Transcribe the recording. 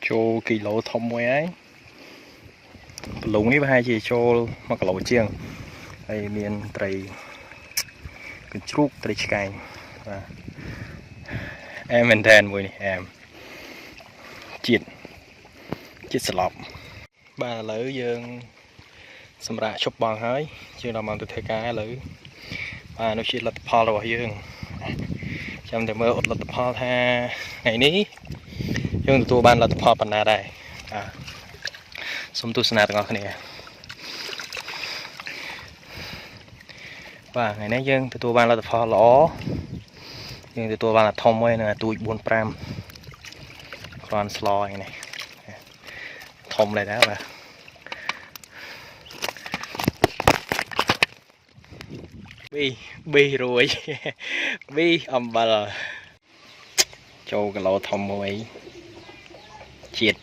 ចូលគីឡូធំមួយហើយប្រលងនេះប្រហែលជាចូល1គីឡូជាងហើយមានត្រីកញ្ជ្រូកត្រីឆ្កែងបាទអែមមែនតើមួយនេះអែមជាតិជាតិស្លប់បាទឥឡូវយើងសម្រាប់ជប់បងហើយយើងដល់មកទៅធ្វើការឥឡូវបាទនោះជាលទ្ធផលរបស់យើងចាំតែមើលអត់លទ្ធផលថាថ្ងៃនេះយើងទទួលបានលទ្ធផលប៉ុណ្ណាដែរបាទសូមទស្សនាទាំងអស់គ្នាបាទថ្ងៃនេះយើងទទួលបានលទ្ធផលល្អយើងទទួលបានអាធំមួយនិងអាទូច4 5គ្រាន់ស្លហ្នឹងនេះធំដែរណាបាទប៊ីប៊ីរួយប៊ីអំបិលចូលគីឡូធំមួយជាតិ